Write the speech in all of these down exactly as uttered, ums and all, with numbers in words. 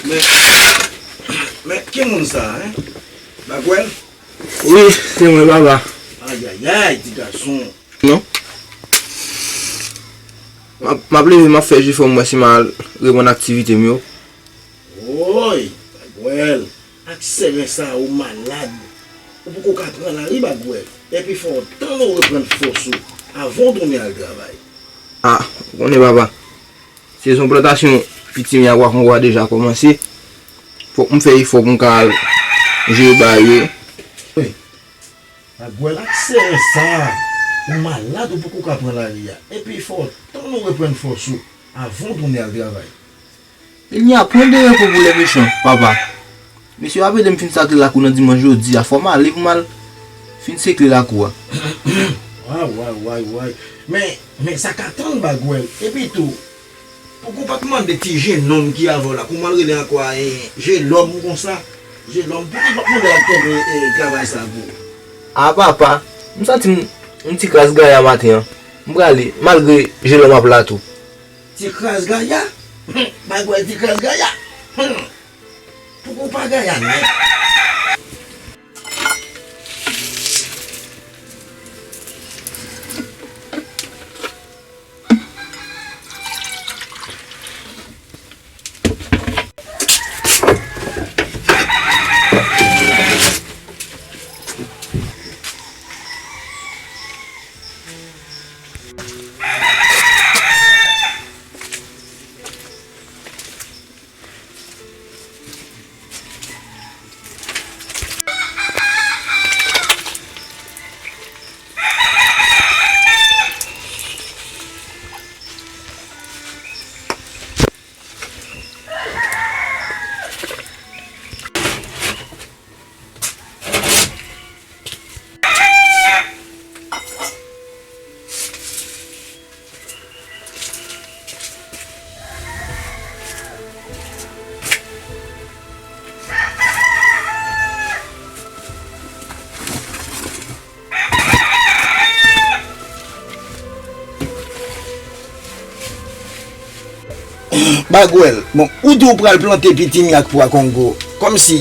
Men, men, ki moun sa, en? Bagwèl? Wi, se mwen, papa. Ayayay, ti gason. Non. M ap, m ap leve, m ap fè jefò, m wè si m a reponn aktivite m yo. Woy, Bagwèl, ak sèren sa a, ou malad. Ou poko ka pran lari, Bagwèl. Epi fò w tann ou reprann fòs ou avan w tounen al travay. A, ou konnen, papa. Sezon plantasyon piti mi a pwa kongo a deja kòmanse. Fòk m fè efò pou m ka al jere bagay yo. Wi. Bagwèl, ak sèren sa a, ou malad, ou poko ka pran lari a. Epi fò w tann ou reprann fòs ou avan w tounen al travay. Ilnya pwen de repo pou lè mechan, papa. Mesye yo ap ede m fin sakle lakou nan dimanch jodi a. Fò m ale pou m al fin sekle lakou a. Way, way, way, way. Men, men sa ka tann, Bagwèl. Epi tou, poko w pa t mande ti jennonm ki avè w la, kòman l rele ankò a, e, Jelòm konsa? Jelòm, poko w pa t mande l al kenbe, e, travay sa pou ou? A, papa, m santi m, m ti kras gaya maten an. M prale, malgre Jelòm ap la tou. Ti kras gaya? Bagwèl, ti kras gaya? Poko w pa gaya nèt. Bagwèl, bon, ou di w pral plante pitimi ak pwa kongo, kòmsi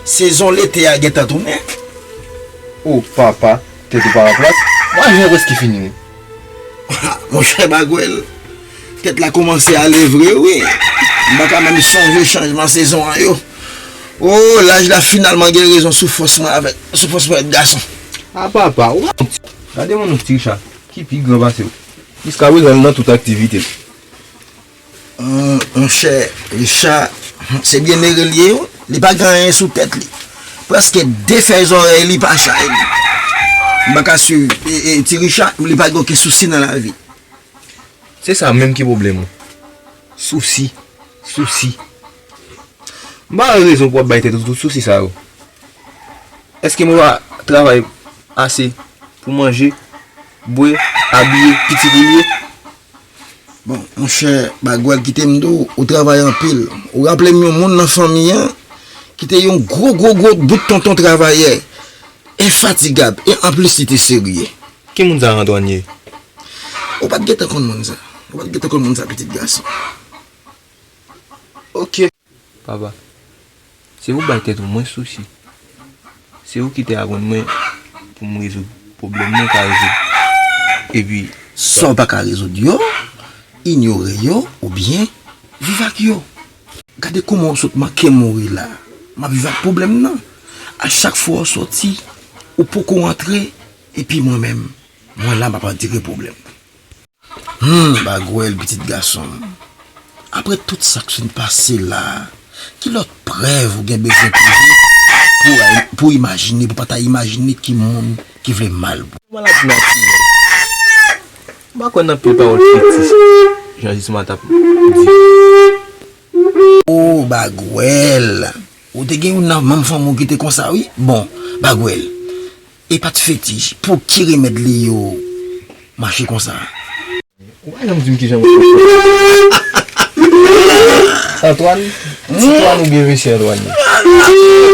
sezon lete a gentan tounen. O papa, tèt ou pa nan plas. Mwa jen prèske fini wi. Monchè Bagwèl, tèt la kòmanse ale vre wi. M pa ka menm sonje chanjman sezon an yo. O, laj la finalman gen rezon sou fòs mwen avèk, sou fòs mwen avèk gason. A papa, ou pa yon ti, gade moun yon ti Richard ki pi gran pase w. Jiskaprezan li nan tout aktivite l. Hum, monchè, Richard, se byennere l ye wi. Li pa gen anyen sou tèt li. Prèske de fèy zòrèy li pa chay li. M pa ka swiv, e, e, ti Richard, li pa gen okenn sousi nan lavi. Se sa menm ki pwoblèm ou. Sousi, sousi. M pa wè rezon pou w ap bay tèt ou tout sousi sa yo. Èske mwen pa travay ase pou manje, bwè, abiye, pitit ou li ye? Bon, monchè Bagwèl, kite m di w, ou travay anpil. Ou raple m yon moun nan fanmi an ki te yon gwo, gwo, gwo bout tonton travayè, enfatigab, e anplis li te serye. Ki moun sa Antoine ye? Ou pa t gentan konn moun sa. Ou pa t gentan konn moun sa, pitit gason. Ok. Papa, se ou bay tèt ou mwens sousi. Se ou ki te aprann mwen pou m rezoud pwoblèm mwen ka rezoud. Epi sa w pa ka rezoud yo, inyore yo oubyen viv ak yo. Gade kòman w sot manke mouri la. M ap viv ak pwoblèm nan. A chak fwa w soti, ou poko antre, epi mwen menm, mwen la m ap andire pwoblèm nan. Hum, Bagwèl, pitit gason m. Apre tout sa k fin pase la, ki lòt prèv ou gen bezwen toujou pou, pou imajine, pou pa ta imajine ki moun ki vle mal pou ou? Maladi natirèl. M pa kwè nan pil pawòl fetich, jan Jisma t ap di. O, Bagwèl, ou te gen youn nan manm fanmi w ki te konsa, wi. Bon, Bagwèl, e pa t fetich, pou ki remèd li yo mache konsa? Ou pa janm di m kijan mwen fè. Antoine? Titwàn oubyen mesye Antoine?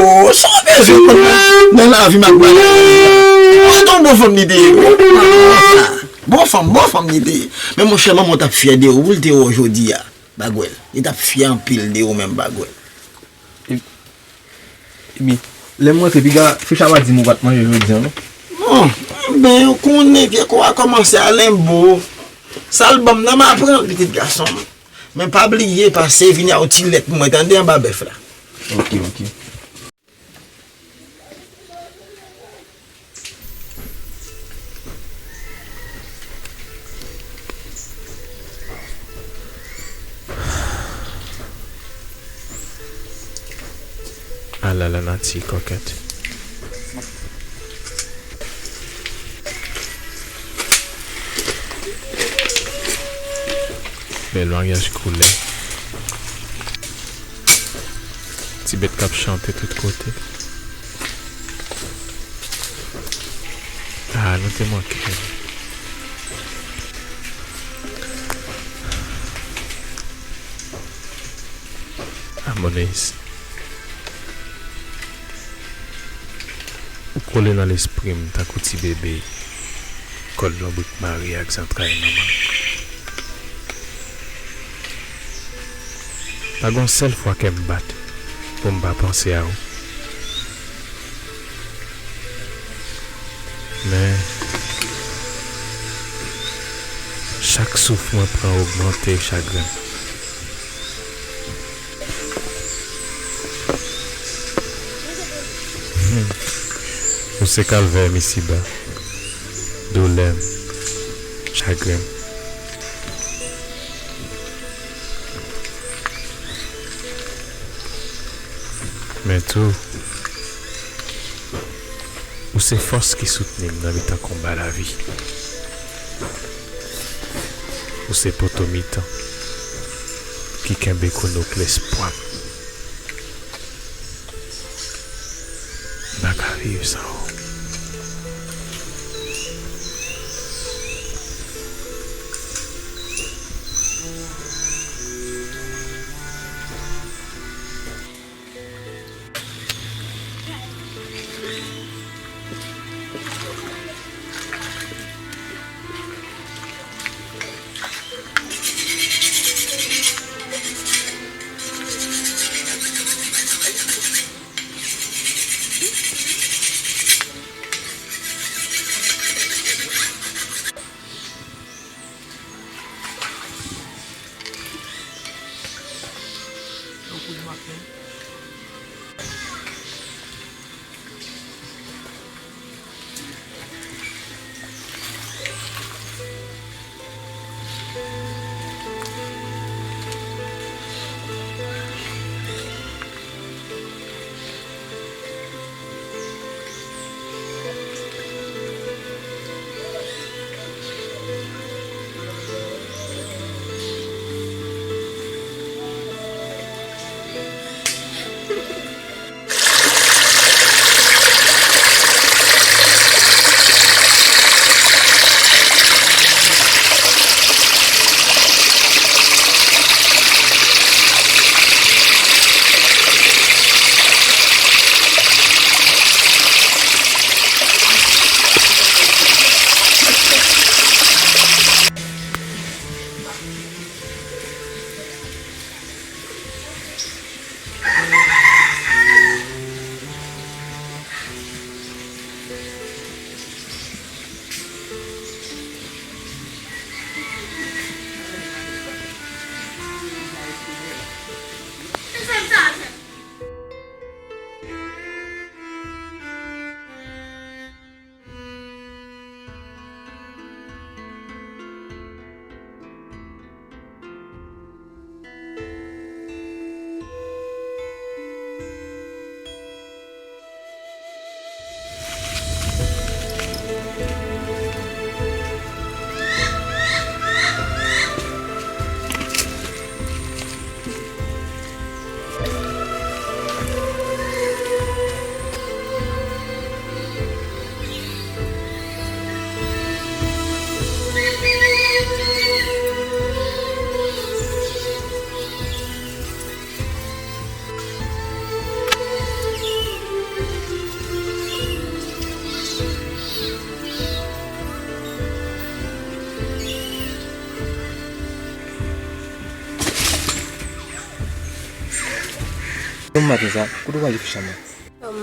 O, sa w bezwen konn nan, nan lavi m ak bagay? Mwen, yon bon fanm li te ye, wi. Bon fanm, bon fanm li te ye. Men monchè, manman w t ap fyè de ou, pou l te wè w jodi a, Bagwèl. Li t ap fyè anpil de ou menm, Bagwèl. Epi, lè m rantre, piga Ficha pa di m ou pa t manje jodi a, non? Bon, enben, ou konnen vye kou a kòmanse a lenbo. Sa l ban m nan, m a pran l, pitit gason m. Men pa bliye pase vini a yon ti lèt pou mwen, tande, anba bèf la. Ok, ok. Ala lanati kòkèt. Bèl maryaj koulè. Ti bèt k ap chante tout kote. Ah, nou te manke. Amonis. Ou kole nan lespri m tankou ti bebe, kòd lonbrik mare ak zantray manman. Pa gon sèl fwa kè m bat pou m pa panse a ou. Men, chak souf mwen pran ogmante chagren m. Hmm. Ou se kalvè m isiba, doulè m, chagren m. Men tou, ou se fòs ki soutni m nan mitan konba lavi. Ou se poto mitan ki kenbe kounouk lespwa m. M pa ka viv san ou. Bon maten sa, kote w prale Ficha mwen?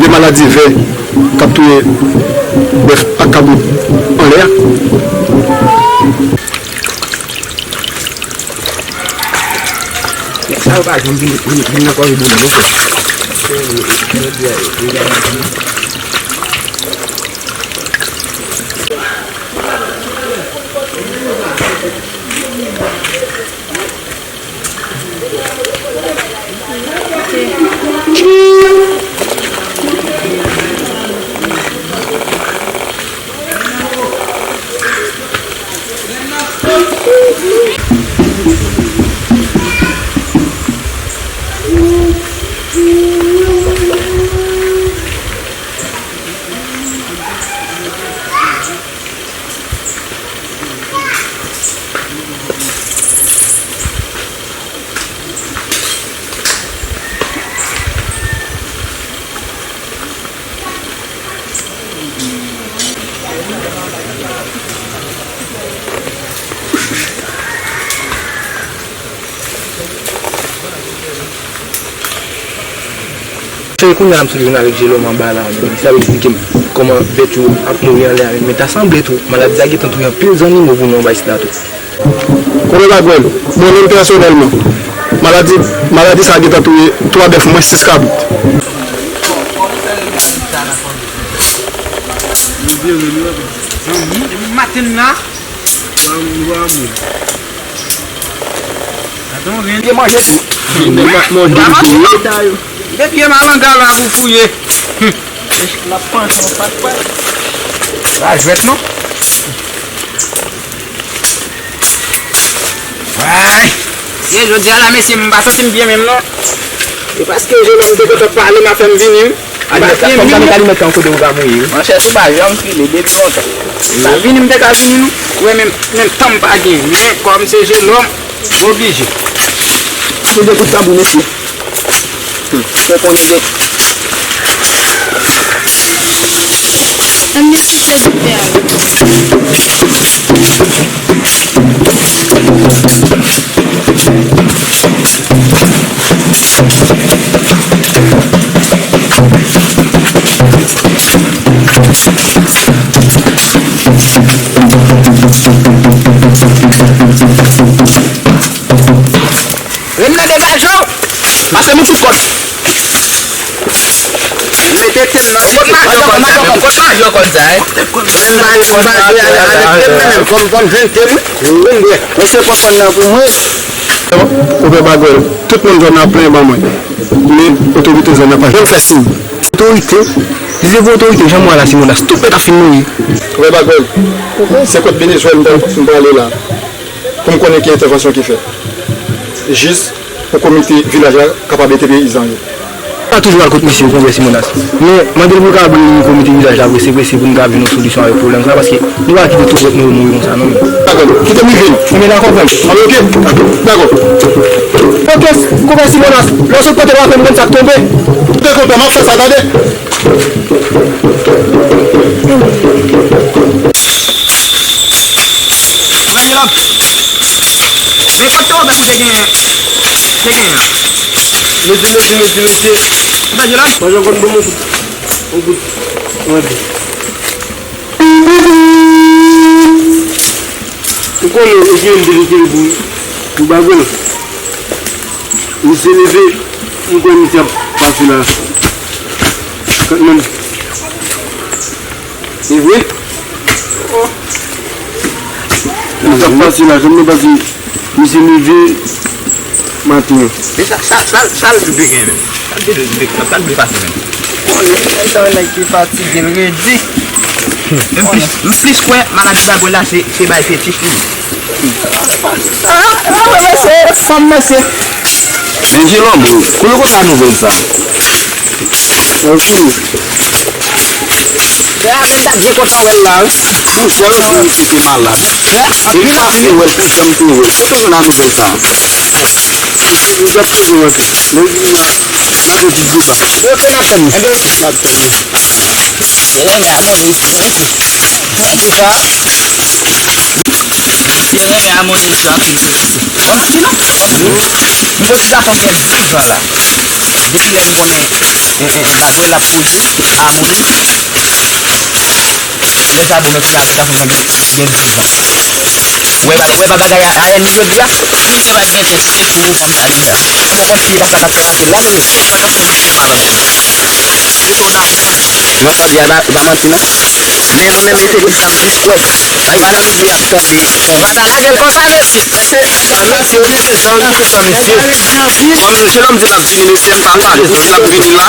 de maladi vè k ap touye bèf ak kabrit anlè a. Nèg sa yo pa janm vin, vin, vin nan kòve boulèt non frè. Se kounye a m sot vin avèk Jelome anba la, men li t ap eksplike m kòman bèt yo ap mouri anlè a, men ta sanble tou, maladi sa gentan touye anpil zannimo pou nou anba isit la tou. Konnen bagay, mwen menm pèsonèlman, maladi, maladi sa gentan touye twa bèf mwen, sis kabrit. Zanmi, depi maten la. Zanmi, zanmi. Gade yon ren. Pye manje tou. Manje tou. De pye malanga la pou fouye. L ap panche yon pa kwè. La jwèt non. Ay. Ye, jodi a la, mesye, m pa santi m byen menm non. E paske je nonm te kontan pale, m a fè m vini wi. Alimèt la, kòm sa met alimèt lan kote ou ka mouye wi. Monchè, si w pa janm file depi lontan. M pa vini, m te ka vini non. Ou wè menm, menm tan m pa gen. Men kòm se je nonm, m oblije. Se de kout tanbou, mesye. Fò konn zen. Ann mesye fè zafè a. Renmen degaje w. Pase m yon ti kòd. Mete ten nan kòd majò kòd sa. Kòd majò kòd sa, eh? Kòd majò kòd sa, eh? Kòm, kòm jwenn ten wi. Mwen se kòd kòd la pou mwen. Ou pè bagay, tout moun zòn nan plenyen ban mwen. Men otorite zòn nan pa janm fè siy. Otorite, li se vre otorite, jan m wè la Simonas, tout pèt ap fin mouri. Ou pè bagay, se kot Benezwèl m pral, m prale la. Pou m konnen ki entèvansyon ki fèt. Jis pou komite vilaj la kapab ede peyizan yo. Pa toujou al kot misye yo konvèse menas. Men, mande l pou l ka ban nou komite vilaj la prese prese pou n ka jwenn yon solisyon avèk pwoblèm sa, paske nou pa kite tou prèt nou yo mouri konsa non. Dakò, kite m rive. Ebyen dakò frè m. Anben oke. Dakò. Oke, konvèse menas. Lè w sot pote w apre m konn sa k tonbe. Te kontan, m ap fè sa, tande. Mwen di la. Men kote w vè pou te genyen, te genyen an? Mesye, mesye, mesye, mesye. Ou pèdi la? Mwen jwenn konn bon moun kout. Bon kout. Mwen di. Ou konnen, ou gen de lekil pou, pou bagay la. Misye leve, m kwè misye ap pase la. Kat menm. Se vre? Misye ap pase la, jan m pase, misye leve maten an. Men sa, sa, sa, sa l dwe gen menm? Sa l dwe, sa l dwe pase menm? Konnen, sa yon nèg ki fatige, l redi. M plis, m plis kwè maladi bagay la se, se bay fetich li. Ah, ah, mesye, fanm mesye. Men Jelòm, kote w konn sa nouvèl sa? Mwen konnen. Lè a moun t ap gen kontan wè l la, wi. Pou Jelòm di misye te malad. Epi l ap vin wè l pou janm te wè l. Kote w jwenn nouvèl sa? Misye t ap toujou wè l. Lè l vin la, l ap vin di bouba. Yo te nan fè m. Ebyen, l ap tann. Jeremia, non, li, li, li. Kisa? Jeremia, mon Dieu, sa ap vin. Mwen di gason gen douz an la. Depi lè m konnen, e, e, e, bagay la pou di, a, mwen, lè sa bon, mwen fin achte sa pou mwen gen, gen douz an. Wè, ba- wè bagay a, a ènmi jodi a. Tout se bay gen tèt se pou ou konn sa li ye. Ou konn ki papa t ap fè pase la, men sa ka fè yon ti malonèt. Li fè w la. Mwen santi a, e pa, e pa manti, non. Men mwen menm, li se li k ap jis kwè. Bay malè rive ap tonbe. Ou pa ta lage l konsa, mesye. Mesye, mesye, mesye, mesye. Kòm se lòm di n ap vini, mesye, m pa lage, m ap vini la.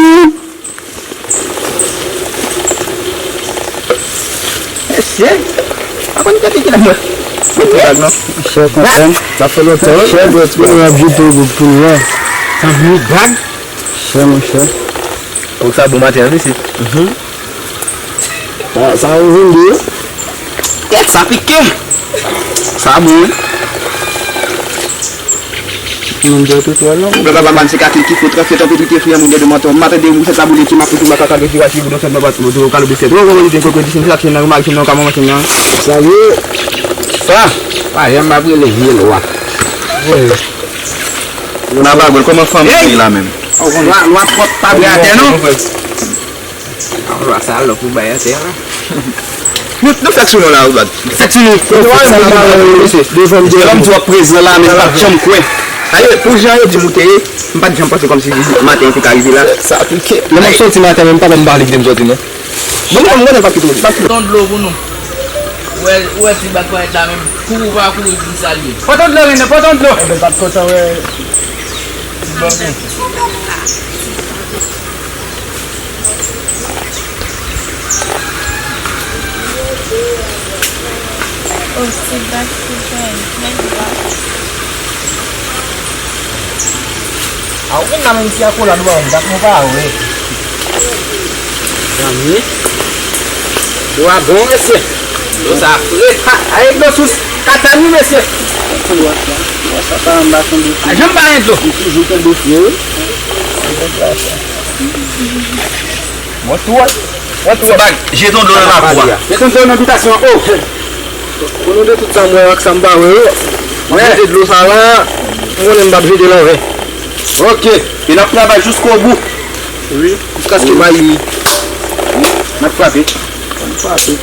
Mesye, pa konn tèt ki la mwen. Mwen te bag non. Chè konprann. Sa fè lontan. Chè dwèt mwen ap jete goup pou nou an. Sa vini bag. Chè monchè. Pou sa bon maten an mesye. Mhm. Sa, sa ou vin di? Kèt sa pike. Sa bon wi. Moun dwe tou twal non. Bla bla bla, se katil ki fout, transfè tanpri pite fri an moun dè mantò. M pa tande moun fè sa boule ki ma fout ou baka kage fi wachi boudon sèt nan bat moto kalo de sèt. Ou konn di koko di sen sa chen nan mari chen nan ka manman chen nan. Sa ye. Sa. Pa janm ap rele vye lwa. Wi. Nan bagol kòman fanm ye la menm? Lwa, lwa pwòp pa bwe atè non. Lwa sa lòk ou bay atè la. Nou, nou fèk sou nou la, ou bag. Fèk sou nou. Devan m di w ap prezan la, men m pa t janm kwè. Aye, pou jan yo di m ou te ye, m pa t janm panse kòmsi maten an te ka rive la. Sa pike. Lè m ap soti maten, men m pa menm pale kite m soti non. Bon, bon, bon, pa kite w. Pòt yon dlo pou nou. Ou wè, ou wè ti bak parèt la menm. Kouri ou pa kouri vin salye. Pòt yon dlo, Rene, pòt yon dlo. Enben, pa t kontan wè ti bak ou. Oh, ti bak ki jwenn, men bak. A ou vin la menm si akolad ou pa wè m, dat mwen pa wè. Zanmi. Dlo a bon, mesye. Dlo sa fre. Ha, a e dlo sous Katani, mesye. Dlo sa pa anba tonbe fre. A janm pa gen dlo. Li toujou tonbe fre, wi. Mwen tou wè. Mwen tou wè. Bag, jete yon dlo nan lakou a. Jete yon dlo nan bitasyon an. Oh. Konnen de tout sa m wè ak sa m pa wè yo. M ap jete dlo sa la. M konnen m p ap jete l anven. Ok. E n ap travay jiskobou. Wi. Jiskaske bay li. N ap frape. N ap frape.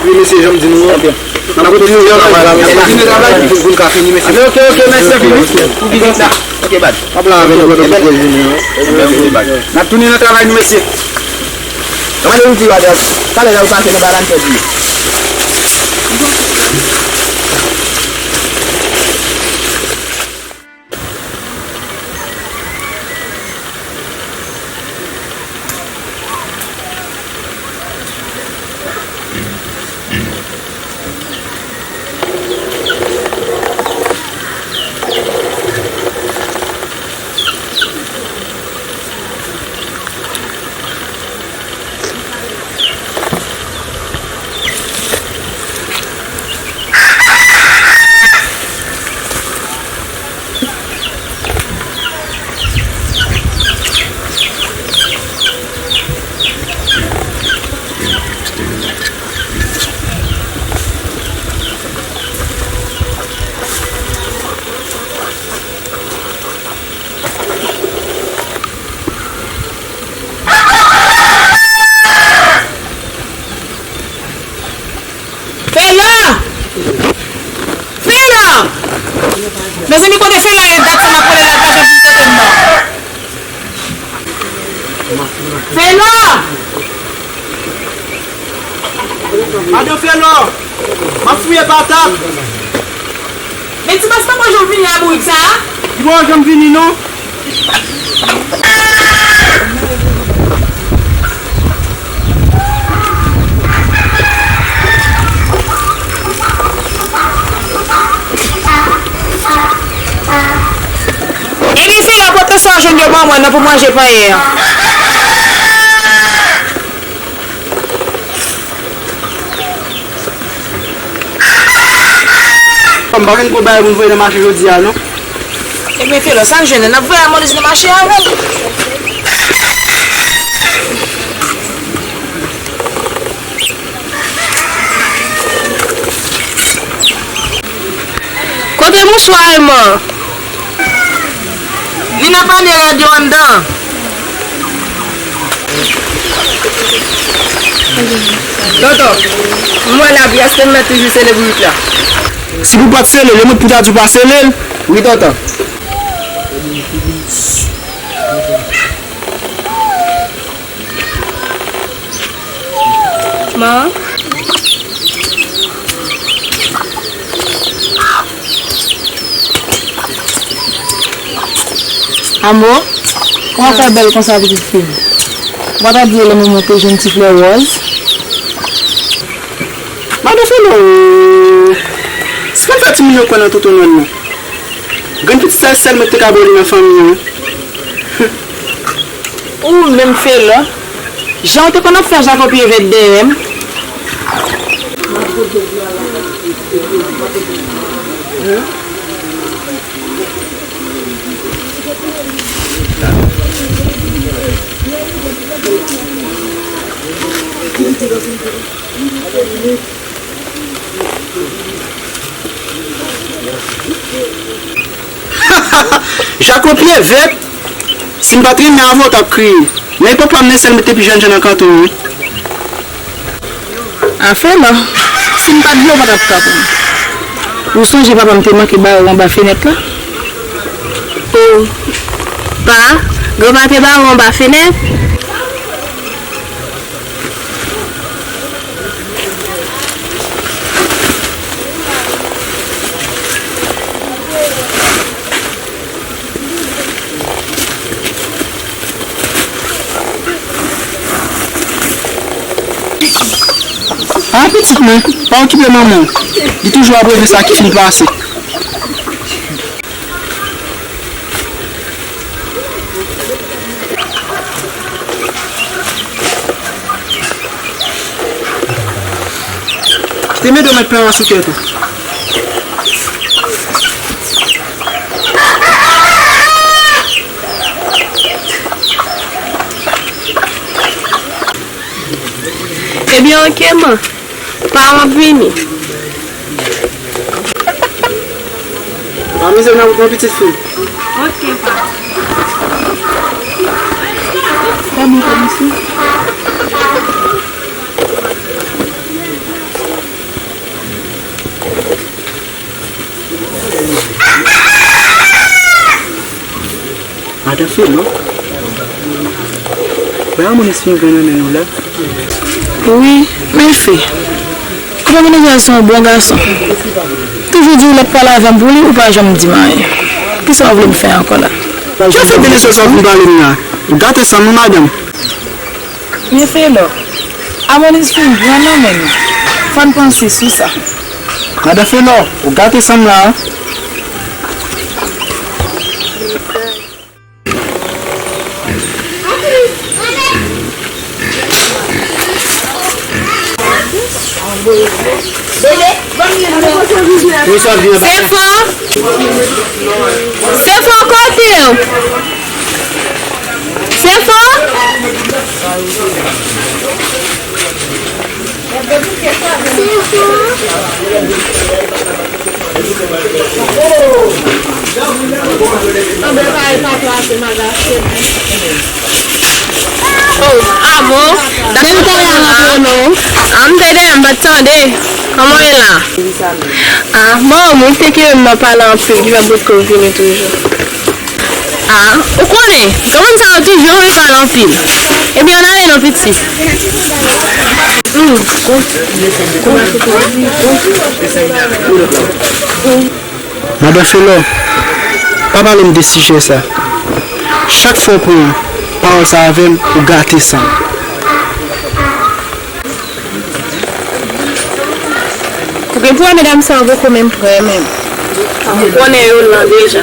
Wi, mesye, jan m di nou an. N ap kontinye travay la, mesye. Kontinye travay. Pou, pou n ka fini, mesye. Ok, ok, mèsi anpil, wi. Pou vizit la. Ok, bad. N ap la avè nou pandan tout rès jounen an. Ebyen, ok, bad. N ap tounen nan travay nou, mesye. Gade yon ti bagay. Talè la ou pase nan balan pèdi. Felo! Felo! Mezanmi, kote Felo ye? Dat sa m ap rele l, l pa janm vin kote m nan. Felo! Madan Felo! M ap fouye patat! Men ti bòs pa janm vini a bourik sa a? Li pa janm vini non. Sa w jwenn yo ban mwen nan pou manje panyen an. M pa konn gwo bagay pou n voye nan mache jodi a, non. Ebyen, Felo, sa n jwenn nan? N ap voye Amonis nan mache avè l. Kote mouswa Alman? Li nan panye radyo anndan. Tonton, m wè lapli, èske m mèt toujou sele bourik la? Si pou pa t sele l, yo mèt pou ta di w pa sele l. Wi, tonton. Man. Amo, ou anfè bèl konsa, pitit fi m. Ou pa t ap bliye lè manman w te jwenn ti flè wòz? Madan Felo, se pa fè timoun yo kwè nan tonton Nwèl, non. Grenn pitit sa, sèl mwen ki te ka ba w li nan fanmi an. Ou menm Felo, jan w te konn ap fè jako pye vèt dèyè m. Jako pye vèt, si m pa t renmen avè w, w t ap kriye. Men papa m nan sèl mwen te pi jènjan nan kanton an, wi. A Felo, si m pa t vle, w pa t ap ka pran m. Ou sonje papa m te manke bare w anba fenèt la? O, pa, granpa te bare w anba fenèt? A, pitit mwen, pa okipe manman w. Li toujou ap reve sa ki fin pase. Kite mete w met pen an sou tèt ou. Ebyen, oke, man. Pa, m ap vini. Pa mize nan wout non, pitit fi m. Oke, pa. Kòman, kòman se? Madan Felo, bay Amonis fin pran nan men nou la. Wi, men fi, kòman Amonis se yon bon gason. Toujou di w l ap pale avè m pou li, ou pa janm di m anyen. Kisa w vle m fè ankò la? Jezi beni se sa w fin pale m la. Ou gate san m wi, madanm. Men Felo, Amonis fin pran nan men nou. Fò n panse sou sa. Madan Felo, ou gate san m la. Sefo! Sefo, kote w? Sefo! Oh, ah bon? Depi talè a m ap rele w. Ah, m te dèyè, m pa t tande. Kòman w ye la? Ah, bon, mwen te kenbe m nan pale anpil, ki fè m potko vini toujou. Ah, ou konnen, granmoun sa yo toujou renmen pale anpil. Ebyen, ann ale non, pitit. Hmm. Madan Felo, pa pale m de sijè sa. Chak fwa w pran pawòl sa avè m, ou gate san m. Ou gen pou wè medam sa yo poko menm prè menm. Ou konnen yo lan deja.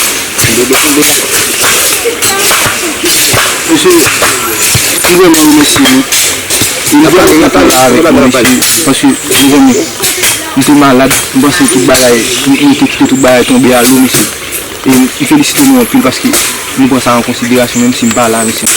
Mesye, m vrèman remèsye nou. E m vrèman kontan la avèk nou, mesye. Paske, mezanmi, m te malad, m panse tout bagay, m, m te kite tout bagay tonbe a dlo, mesye. E m, m felisite nou anpil paske nou pran sa an konsiderasyon, menm si m pa la, mesye.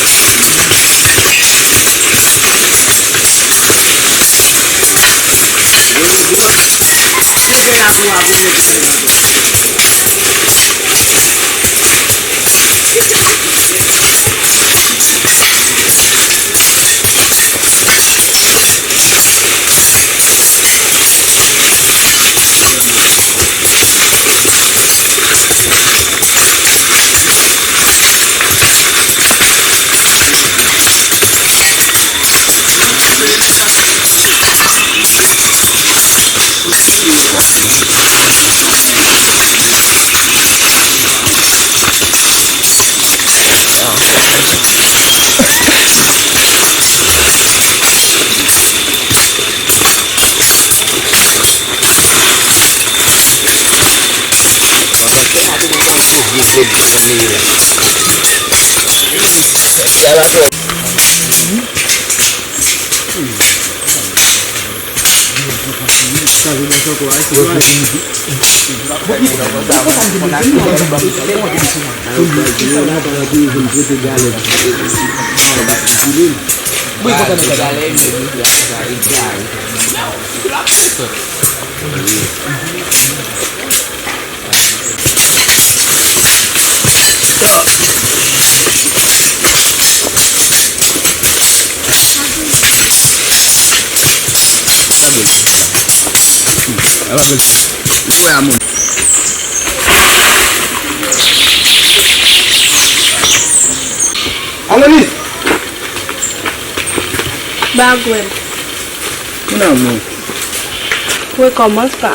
Alonis! Bagwèl. Mon amour. Rekòmans pa.